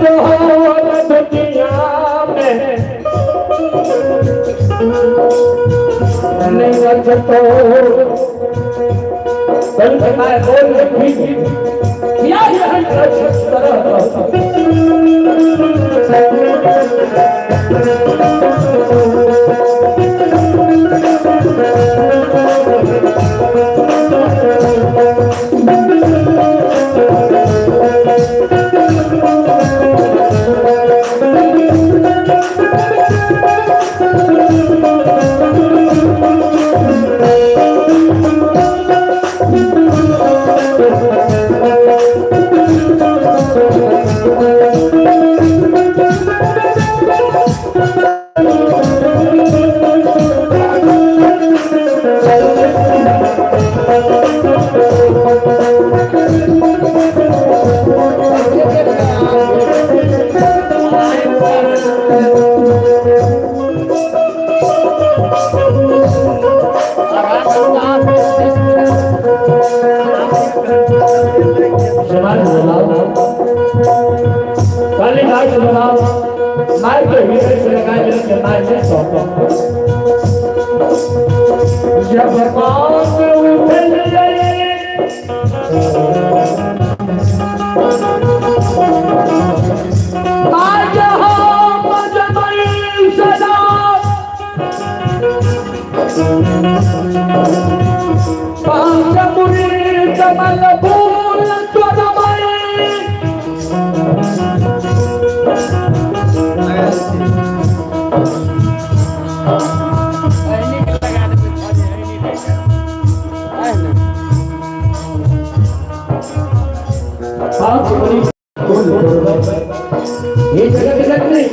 तोहर दुनिया में नहीं रजतो। बल्कि मैं बोल भी किया यह तरह। कालीदास बनाओ मार के हृदय से लगाए के मार से जब पाप उठल आज हम जमई सदा पांच मुनि कमल फूल त्वरमय। पांच मुनि फूल ये जगत जननी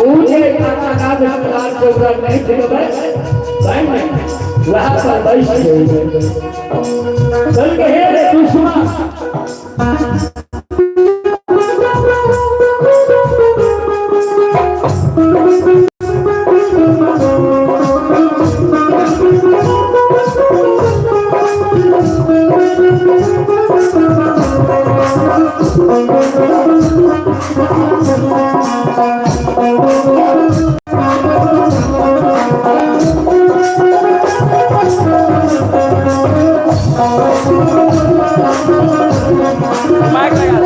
ऊंचे खाना का विस्तार चौरा नहीं जगत भाई में वहां पर बैठ गई। चल के हे दुश्मन माइक लगा।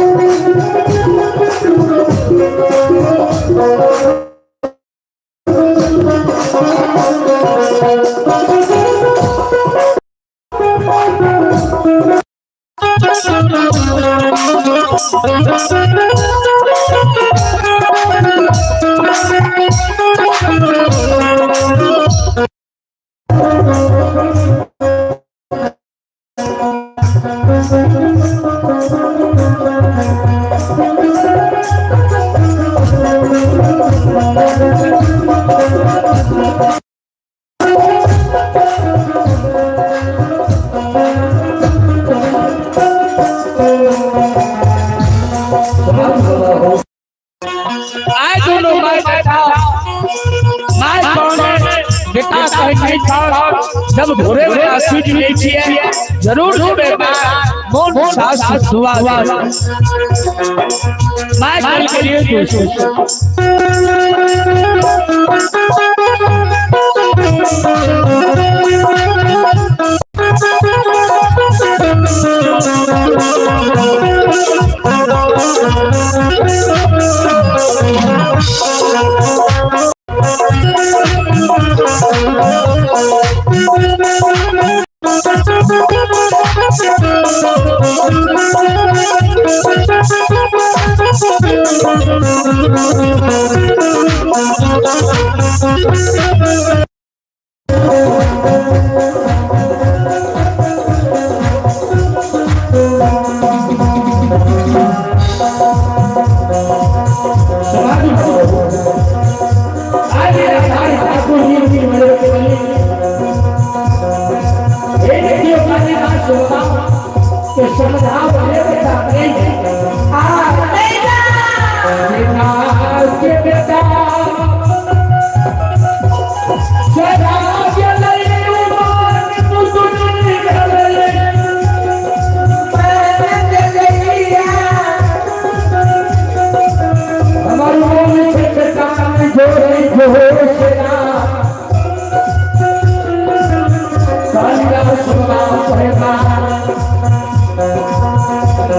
आए दोनों माय बेटा my कौन है बेटा कहे नहीं था जब भोरे वाला सूझ नहीं छिए जरूर सुबह मोन सास दुआ my कल के लिए दोषो।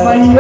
आज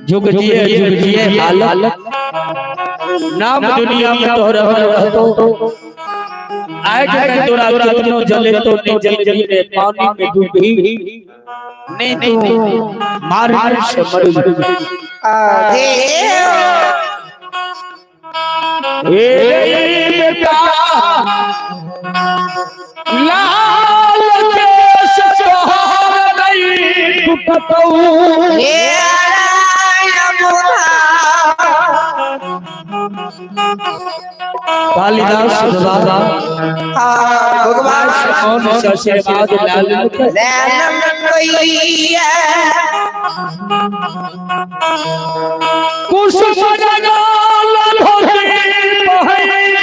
जुग जिए बालक, नाम दुनिया में तोहर रहतो। आज मैं तोरा कितनो जले तो नहीं जल जल में पानी में डूबी नहीं तू मार मार से मर। ए बेटा लाल केश तोहर नहीं टूटतौ। कालिदास बाबा भगवान कौन सा आशीर्वाद लाल मुख कुसुम जगाल धोती पहन,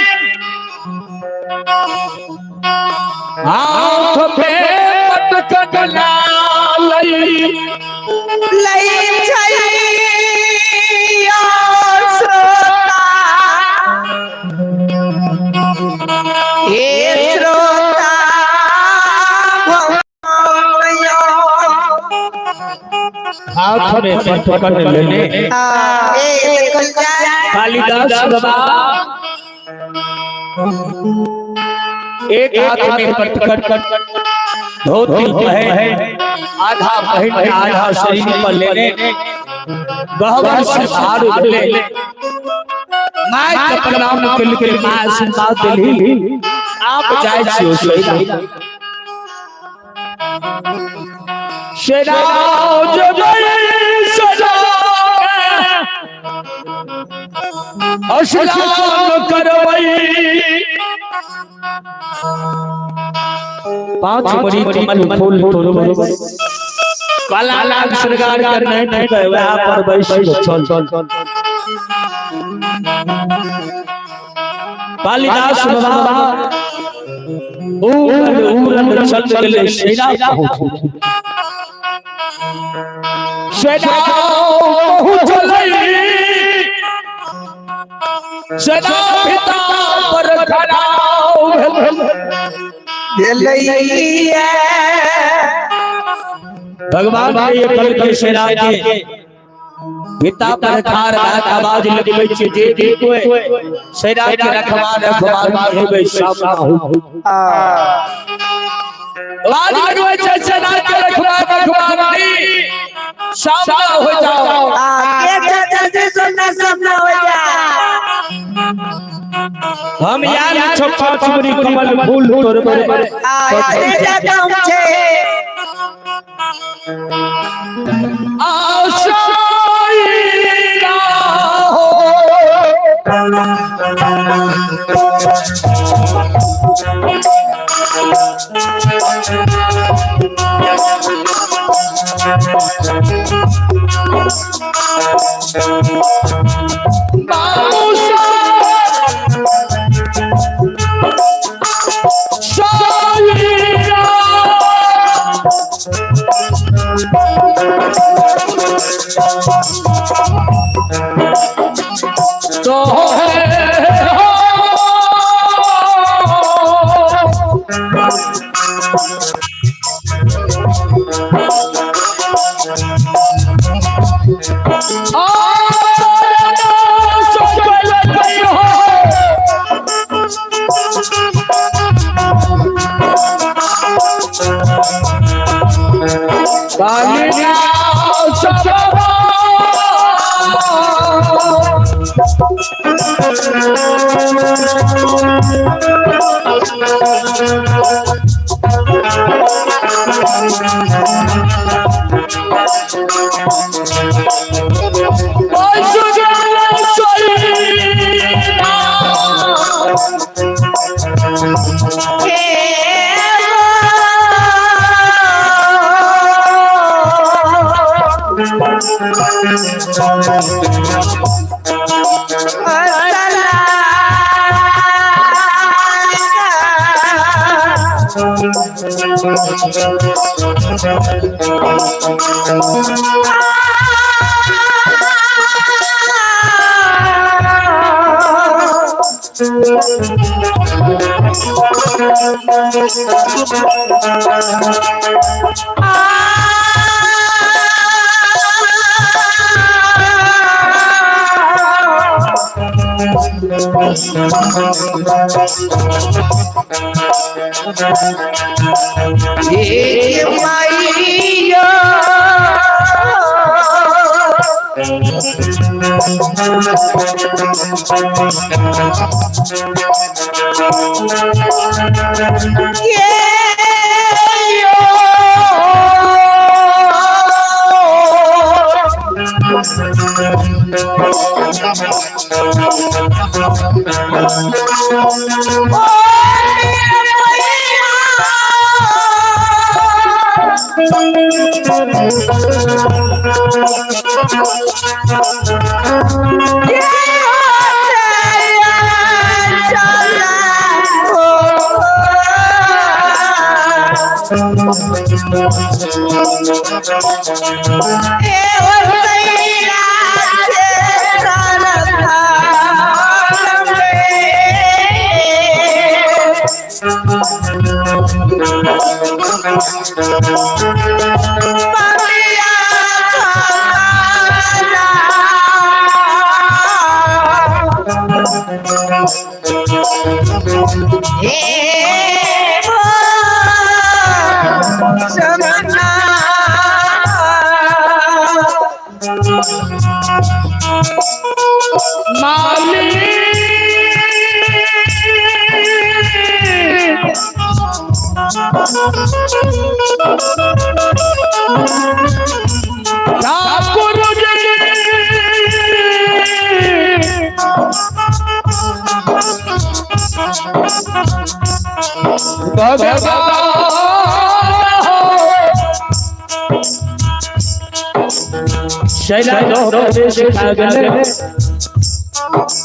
हाथ पे पटकन लई हाथ में पटकन लेने कालिदास बाबा एक हाथ में पटकन धोती पहन, आधा पहन आधा शरीर पर लेने गहवर से बाहर उठले। My के प्रणाम के my आशीर्वाद देली। आप जाय छियो सेना सेना स्नान करवई। पांच मरी कमल फूल तोड़बै, काला लाल श्रृंगार करने ठुकै वह पर बैस चल। कालिदास बाबा उड़न उड़न चल गेलै सेना पहुँच, सेना पहुँचलै, सेना पिता पर खड़ा भेलैया। भगवान के ये कल के सेना के पिता पर खार आवाज लगबै छै जे जे कोई सेना के रखवा रखवा होबै सामना हो। आवाज लगबै छै सेना के रखवा रखवा नहीं सामना हो जाओ। के जल्दी सुनना सामना हो जा। हम यार छो पांच मुरी कमल फूल तोड़बै। आ के हम छे आशाई हो। बाबू तो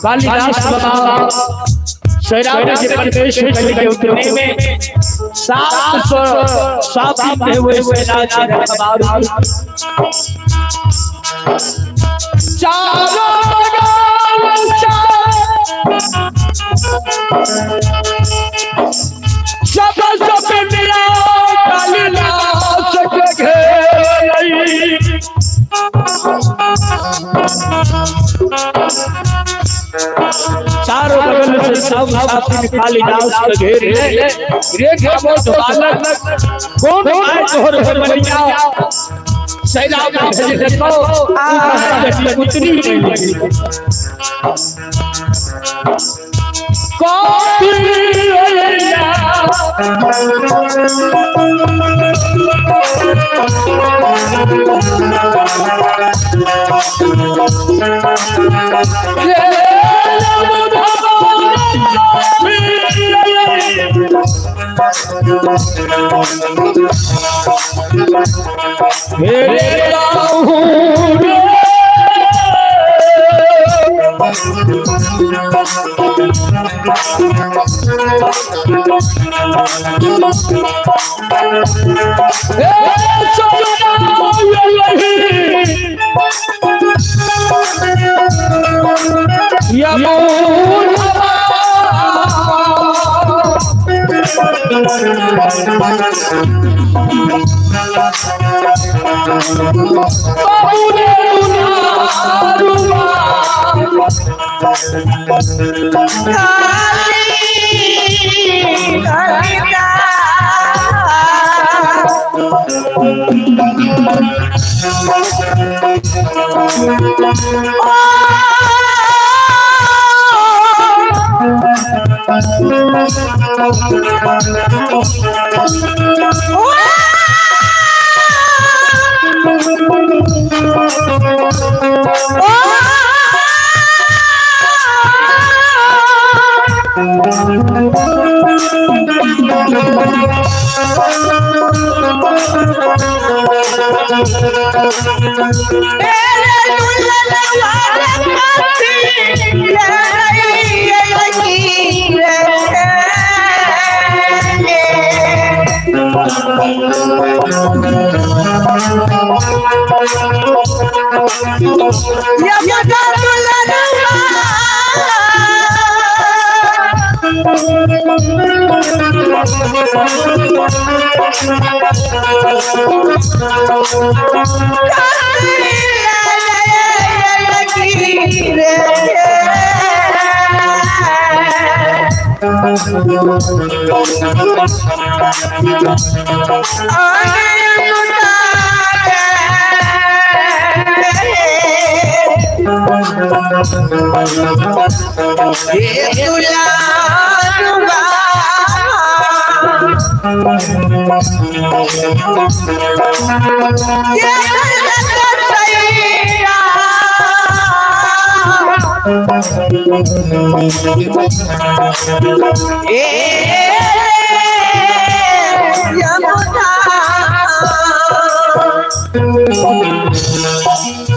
कालिदास बाबा शैलाज के परमेश्वर के उतरने में 707 दिन हुए शैलाज के अखबार सब सब मिला कालिदास के घेर। चारों बगल से सब साथी कालिदास के घेर रे बहुत बालक कौन आए तोहर भैया सैलाब भेज देखो उतनी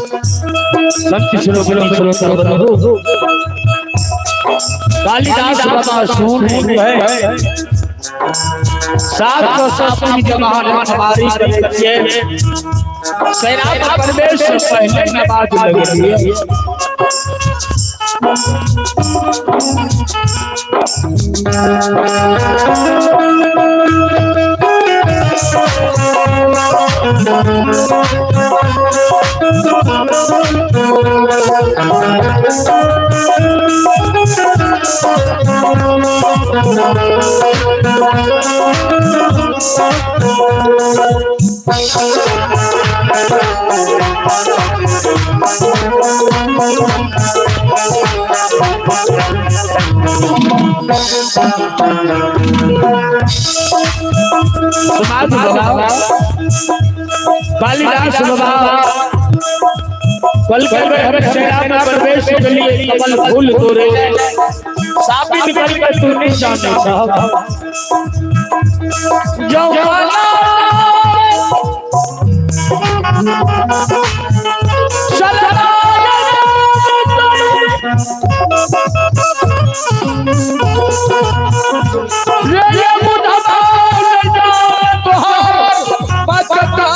संत शिरोमणि श्रोता बंधु, कालिदास बाबा सुन है 707 जमाना हमारी करे सैरात परमेश पहले नमाज लगी। समाज बाबा कालिदास बाबा कल कल हमें शराब में प्रवेश के लिए कमल फूल तोरे साबित करके तू निशान साहब जवाना चलना रे मुधबा तोहार बचता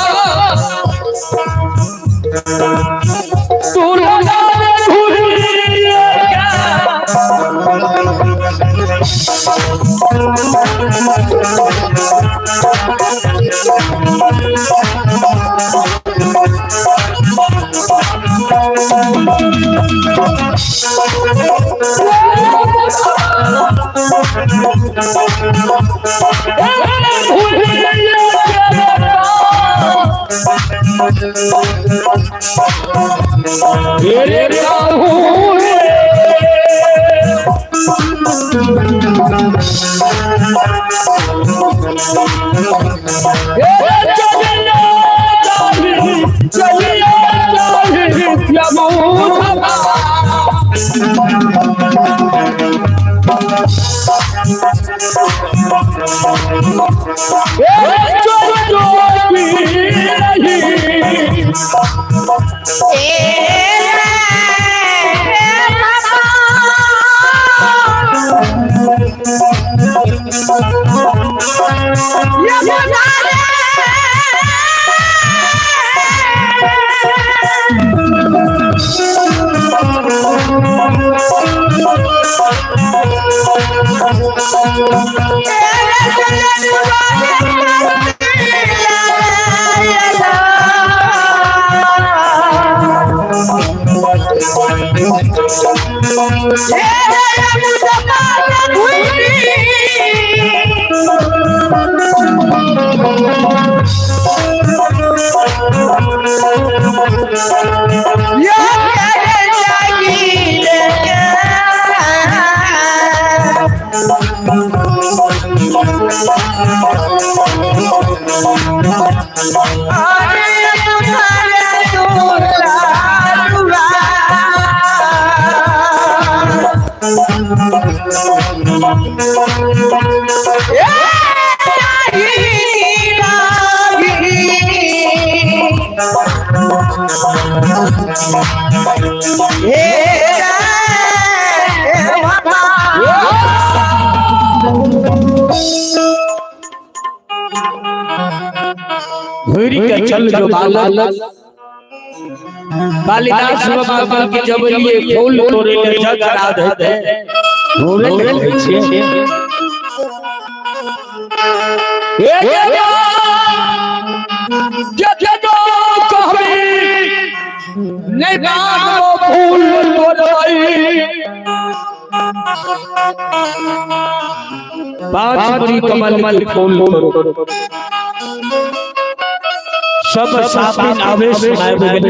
हे रे बाबा। घुरि के चल जो बालक। कालिदास बाबा के जब लिए फूल तोड़े ले जग राध है रोवे लगै छियै। हे जे जे कहबी नहीं बागो फूल तोड़बै। पांच बड़ी कमल के फूल तोड़ो। सब सापिन आवेश में गेल।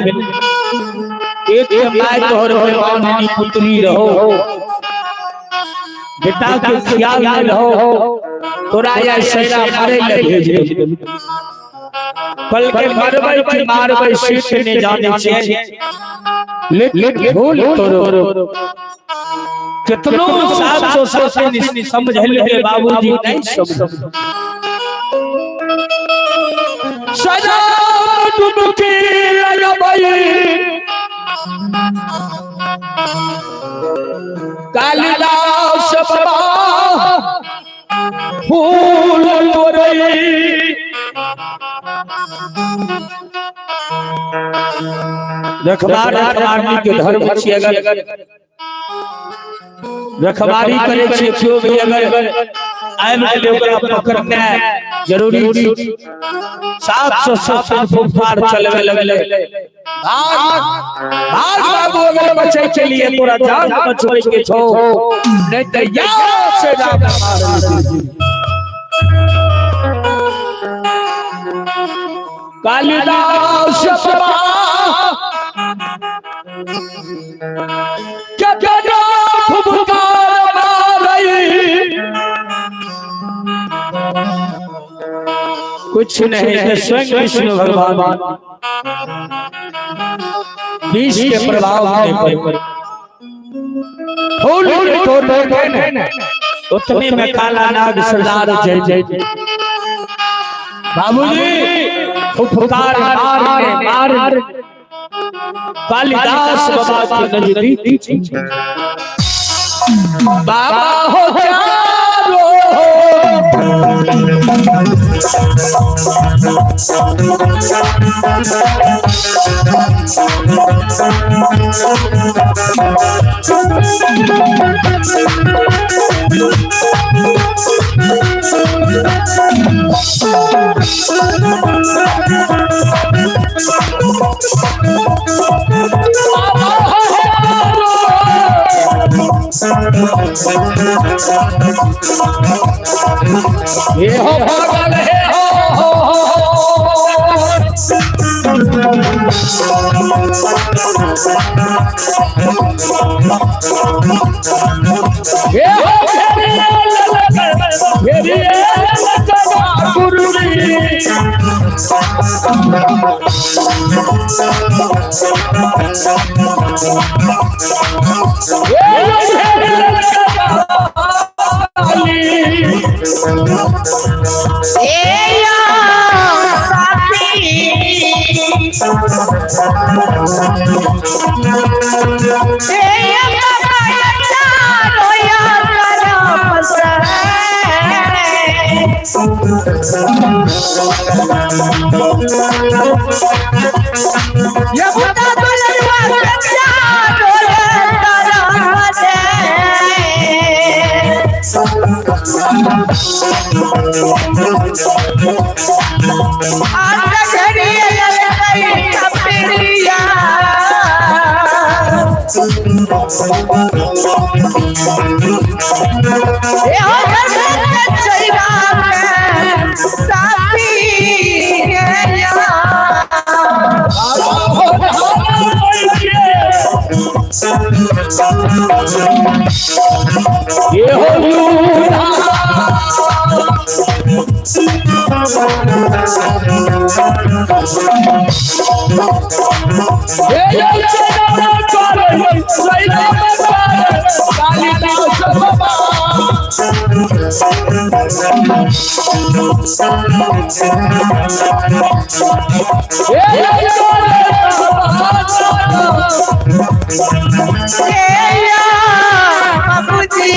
एक के my तोहर भगवान पुत्री रहो, बेटा के ख्याल नहीं रहो, तोरा या सजा मारे ले भेज दे। कल के मरबै कि मारबै से ने जाने छियै, लेकिन भूल तोरो कितनो 700 सापिन समझल के बाबूजी नहीं समझ। सजा डुबकी लगबै कालिदास बाबा फूल तोड़ै। रखवार रखवारी के धर्म छी, अगर रखवारी करे छी केओ भी अगर आबि गेलै ओकरा पकड़नाइ जरूरी छी। 700 सात फुफार चलबे लगले। भाग भाग बाबू, अगर बचै के लिए तोरा जान बचबै के छौ, नहीं त या से राम मार। कालिदास बाबा केतना फुफकार मारै, कुछ नहीं है। स्वयं विष्णु भगवान विष के प्रभाव में पर फूल तोड़, उतने में काला नाग सरदार जय जय बाबूजी फुफकार मार मार कालिदास बाबा के नजदीक बाबा हो चारो। बाबा हो चारो। हे हो पागल हे हो हो हो। हे हो घेरिए ललका गुरुजी। हे ललका ए या साथी, ए या बाबा चारो या करम से। ये बुता दुलरवा चारो या करम से। आंध घड़ी ललकई कपिरिया, ए हो घर चैरा में साथी या। ये हो यूदा हे कालिदास बाबा। बाबूजी।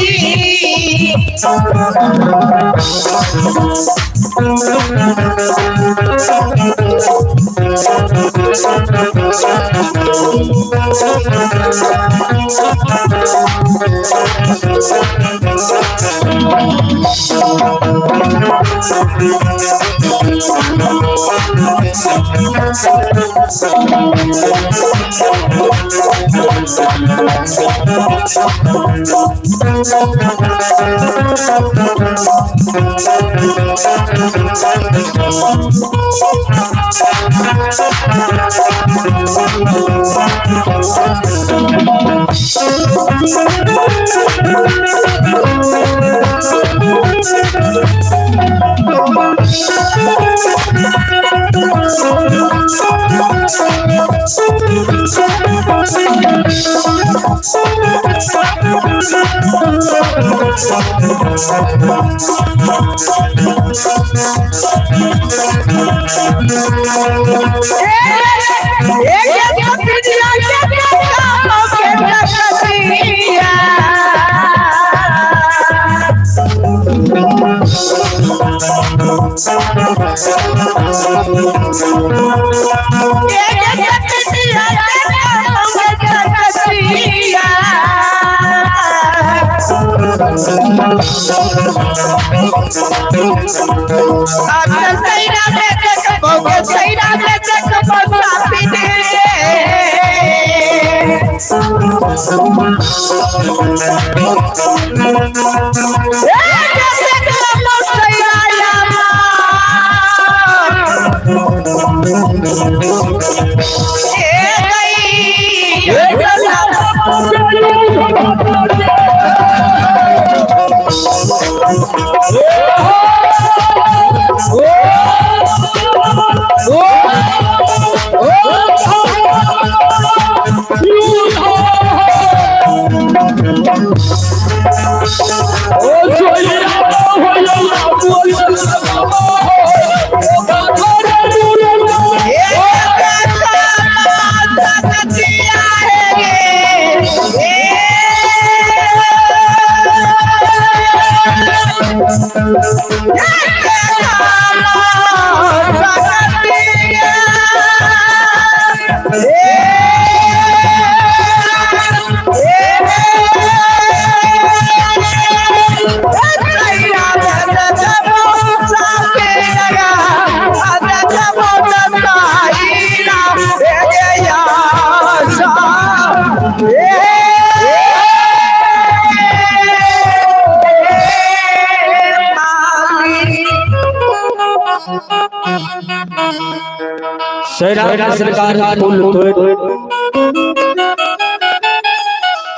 सरकार पुल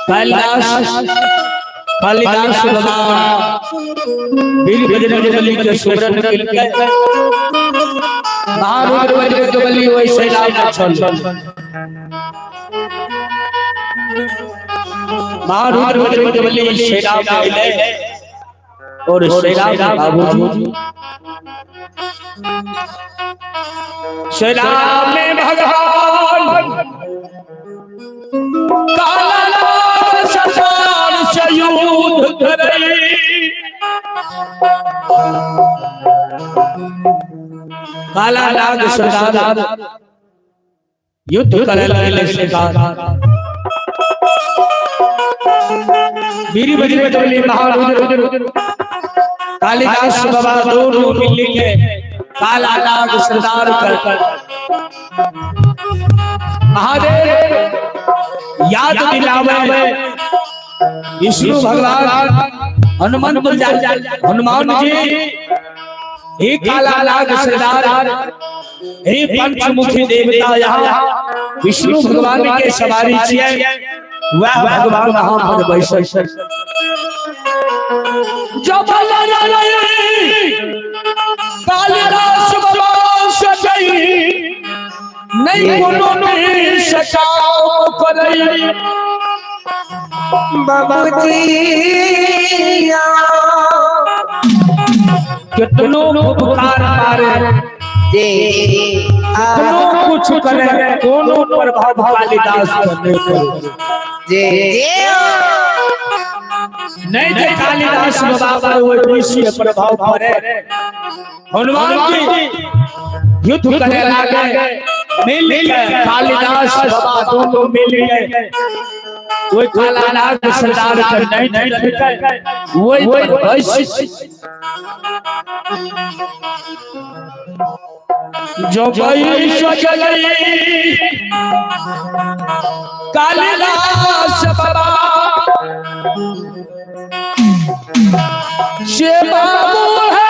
कैलाश कालिदास बाबा वीर बजरंग बली के सुमरन केलकै। महारुद्र बजरंग बली ओहि सैलाब छल। महारुद्र बजरंग बली सैलाब अइलै और सैलाब बाबूजी सैलाब में भगवान काला नाग सरकार से युद्ध करे। काला नाग सरदार युद्ध करे लगले सरकार। वीर बजरंग बली महारुद्र कालिदास बाबा दोनों मिल के काला नाग सरदार कर महादेव याद दिलावे। विष्णु भगवान हनुमान हनुमान जी हे काला नाग सरदार हे पंचमुखी देवता यहाँ विष्णु भगवान के सवारी छियै वह भगवान वहां पर बैसल। जब कालिदास बाबा सजई नहीं कोनो सकाम करई। बाबूजी कितनो उपकार मारे जे कितनो कुछ करे कोनो प्रभाव कालिदास पर नहीं पड़े। जे नहीं जे कालिदास बाबा पर वो विष के प्रभाव पड़े। हनुमान जी युद्ध करे लागे मिल के कालिदास बाबा दोनों मिल गए। वही कालानाग सरदार के नहीं नहीं वही बस जो गई कालिदास बाबा से बाबू है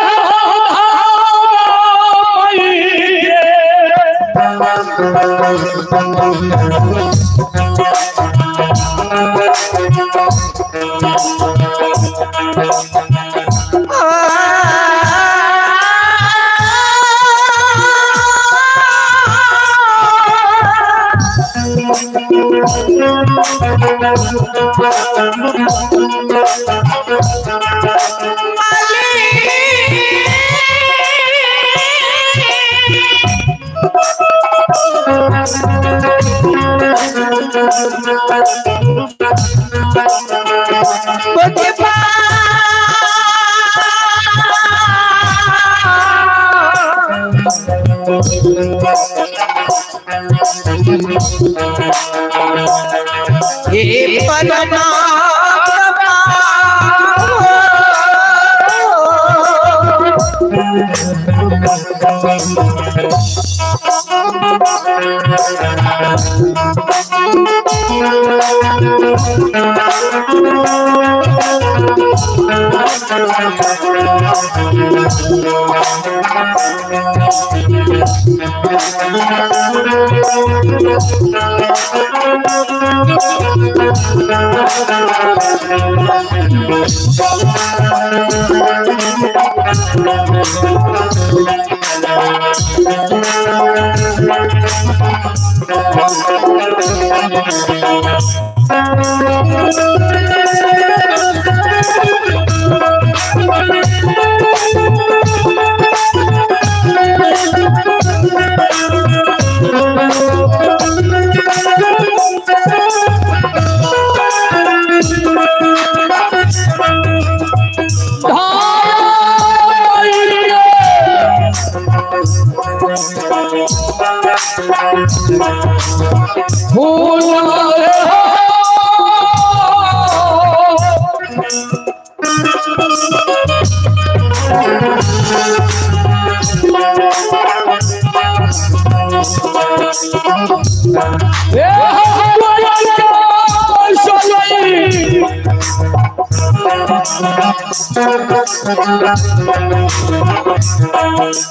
हे परमा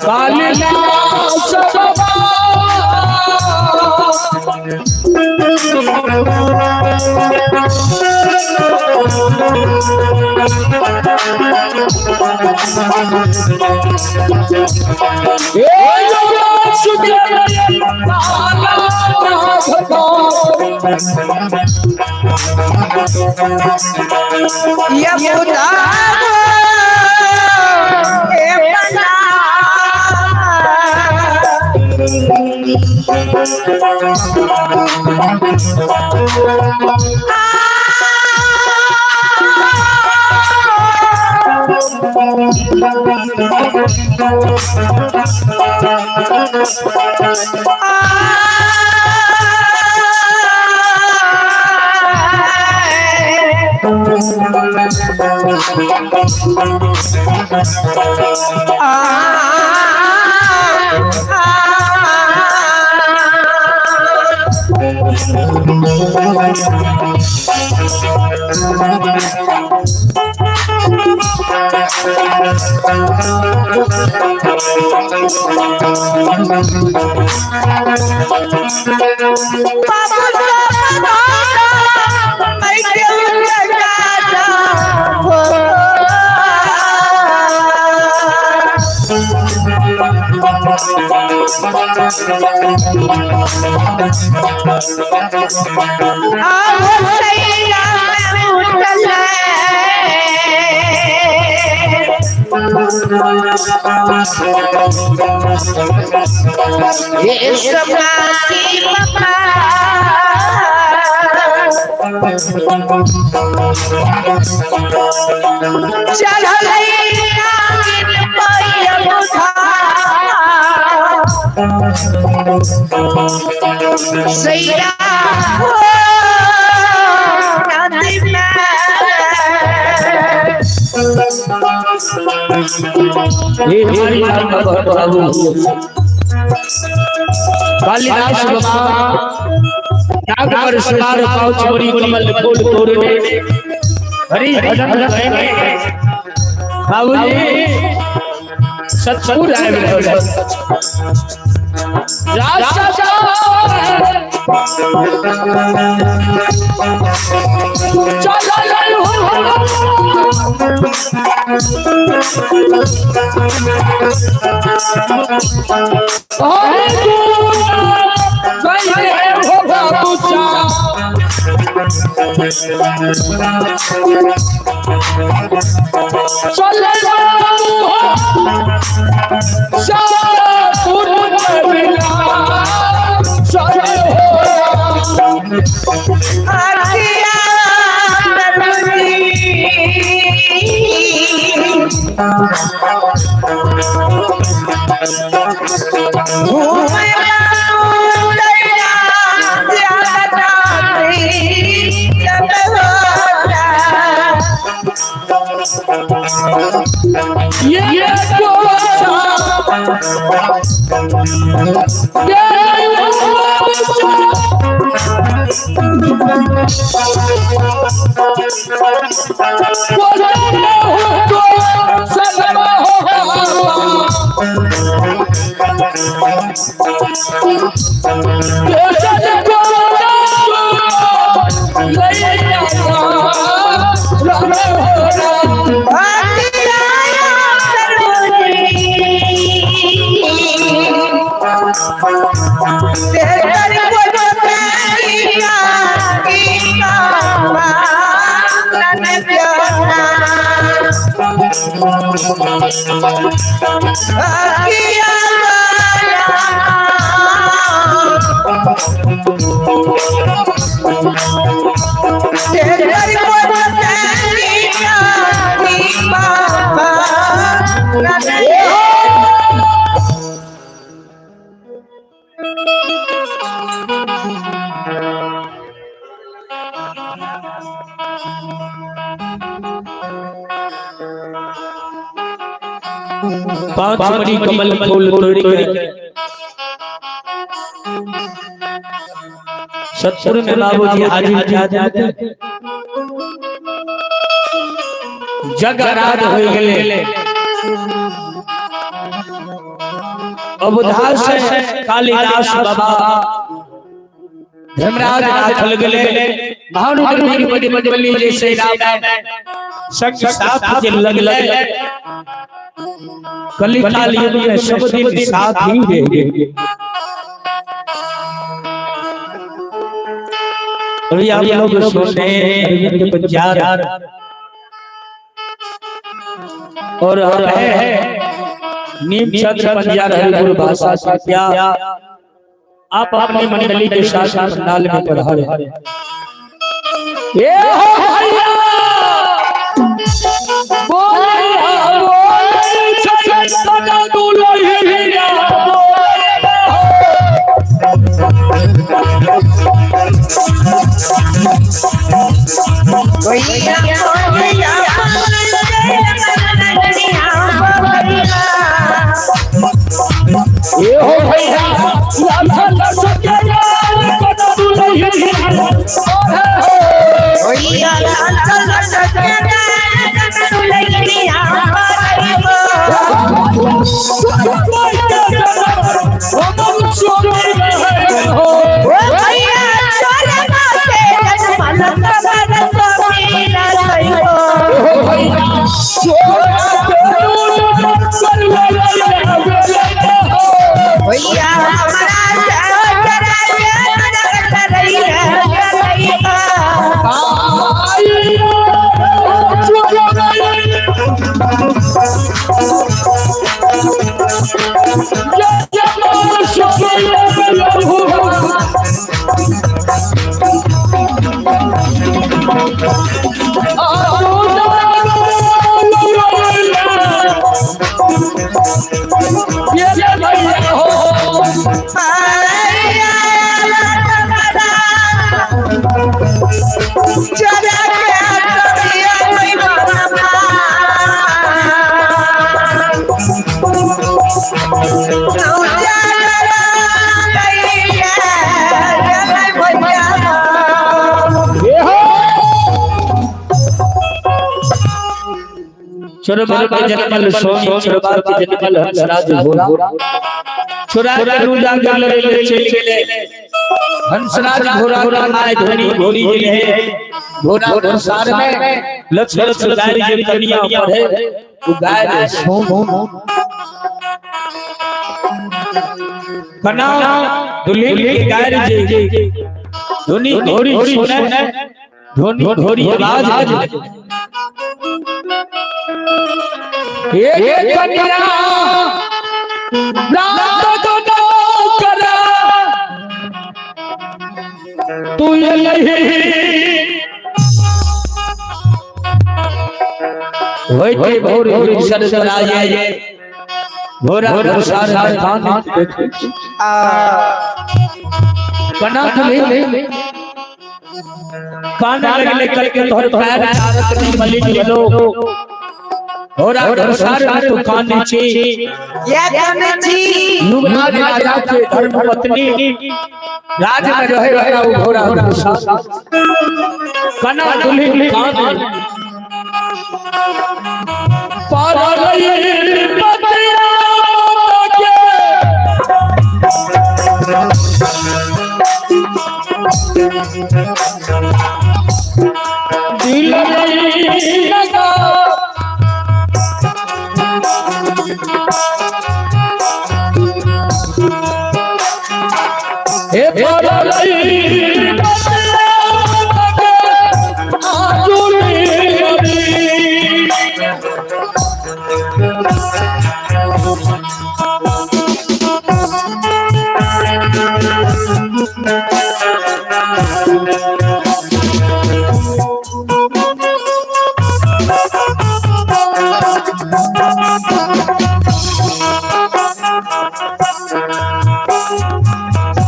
कालिदास बाबा यमुना हे पना लूटल। ये समाधि बाबा चढ़ल सैया हो नदी में। ये हमारी बात बहुत बाबू कालिदास बाबा नाग पर सवार पाँच बड़ी कमल फूल तोड़ने हरि भजन करे बाबूजी सतपुर आए रहल। राजा चल अखिया पांच मणि कमल फूल तोड़ के सतपुर में बाबूजी हाजिर जाते जग आराध हो गए। अवधार से कालिदास बाबा धर्मराज राखल गए। महानुभाव बड़ी जैसे राम संग साथ जे लगले कलिकाल युग में सब दिन साथ ही रहे। अभी आप लोग सुनते अरविंद पंजार और हम है नीम छत्र पंजार हरिपुर भाषा से आप अपनी मंडली के साथ पंडाल में पधारे। ये हो भैया बोल बोल छछना दुल्हनिया बोल भैया भैया ये हो भैया लाल सके भैया भैया चोरबा के जन्मल सोनी, चोरबा के जन्मल हंसराज घोड़ा, चोरा के रूजा के ले चल गेले। हंसराज घोड़ा के my धोनी घोड़ी जे है घोड़ा घोड़सार में लक्ष लक्ष गाय जे कनिया पर है उ गाय रे सोम कना दुल्हन के गाय जे धोनी घोड़ी सुने धोनी घोड़ी आवाज। एक कन्या रात को करा तू ये नहीं होते भोर भोर सर आए भोरा घोसार में कान देखे कना नहीं कान लगले करके तोहर पैर चारत नहीं मलिन भलो भोरा घोसार में तू कान छी या कान छी। युवराज राजा के धर्म पत्नी राज में रहे रहे वो घोड़ा घोसार कना दुल्हन कान पार गई पतिया के दिल नहीं लगा हे पार गई पतिया के आजुली।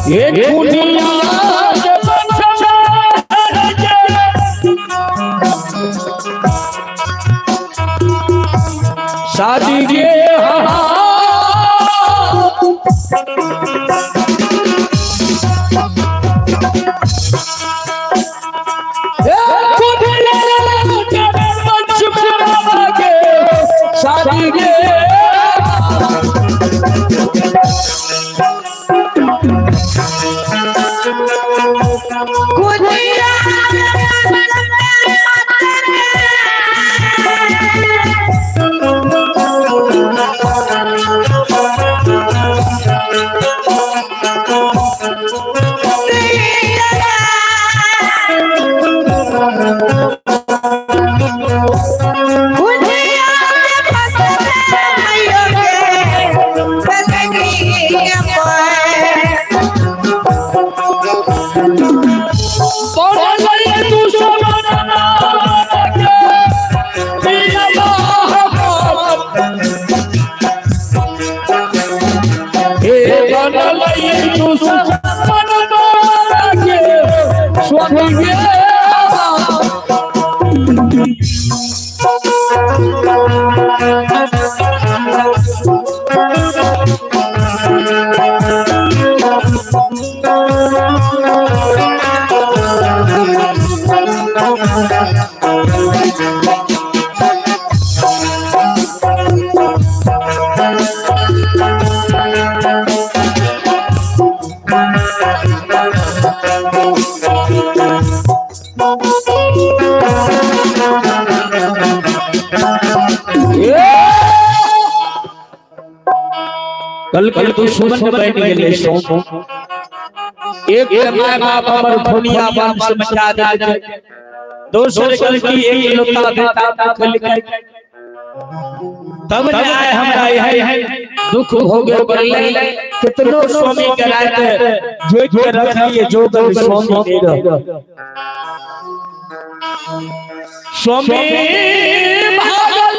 ये दुनिया के बंधन के शादी के शादी के कुटिया कल कल दुश्मन बन गेले सो एक my बाप हमर दुनिया वंश मचा देलकै, दोसर कल की एक लोता बेटा लिखल, तब ने आय हमरा यही दुख भोगे पड़ले। कितनो स्वामी के रात जोत के रखलिए, जोगन स्वामी नहीं रह। स्वामी भागल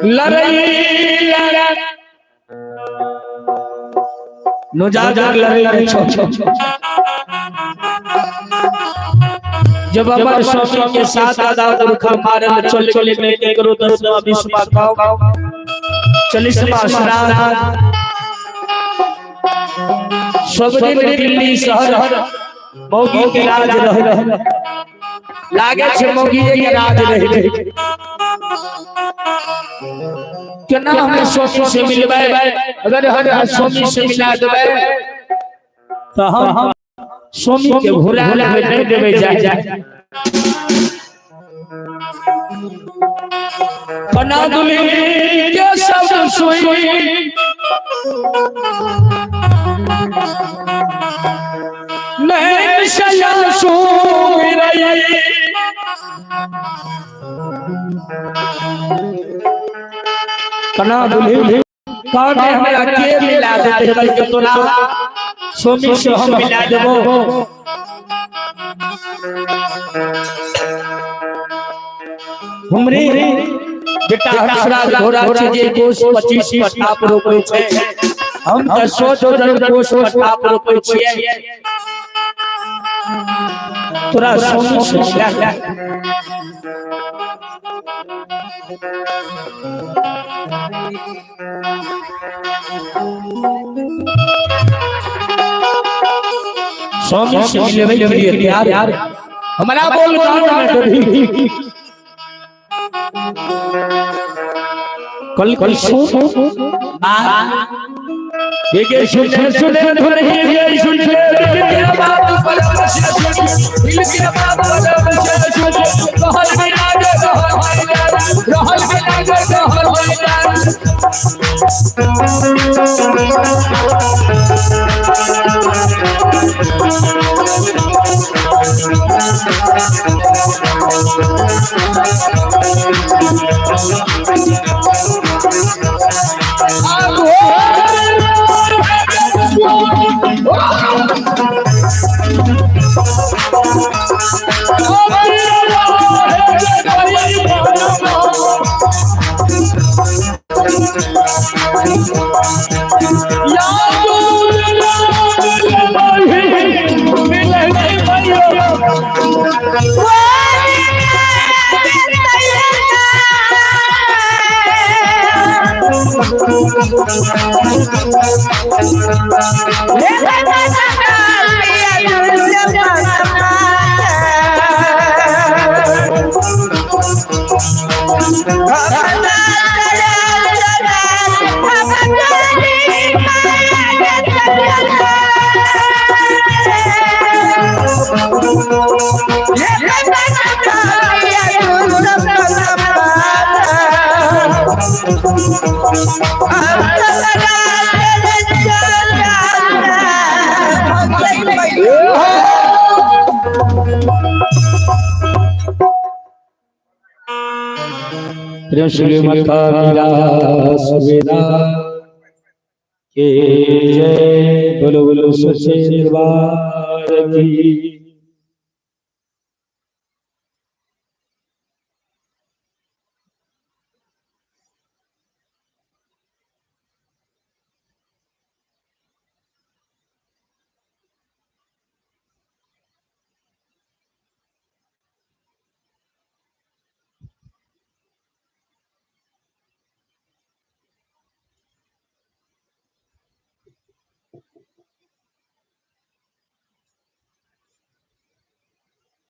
लड़ई नुजा लड़ई छो। जब अमर स्वामी के साथ आधा दुर्खा मारल चल चल में केकरो 10वां 20वां गाँव 40वां श्राद्ध सब दिन दिल्ली शहर मौगी के राज रह लागे छे, मौगी के राज रह। केना हमें स्वामी से मिलबै? अगर हम स्वामी से मिला देबै तो हम स्वामी के भुला नहीं देबै। जाए कना दुली के सब सुई नहीं सया सुरई। कना दुली काने हमरा के मिला देते? कल के तोरा स्वामी से हम मिला देबो। हमरे बेटा हंसराज घोड़ा छै जे कोस 25 पटाप रोपै छै, हम तऽ 100 जोजन कोस पटाप रोपै छियै। तोरा स्वामी से मिला। स्वामी से मिलबै के लिए तैयार हमरा बोल गाँव में कभी कल कल सुन ये सुन सुन धुन ये सुन दिल के बात पर दिल के बात पर सुन रहल बिना रहल बिना रहल बिना। श्री माता सवेरा के जय। बोलो बोलो सच्चे दरबार की।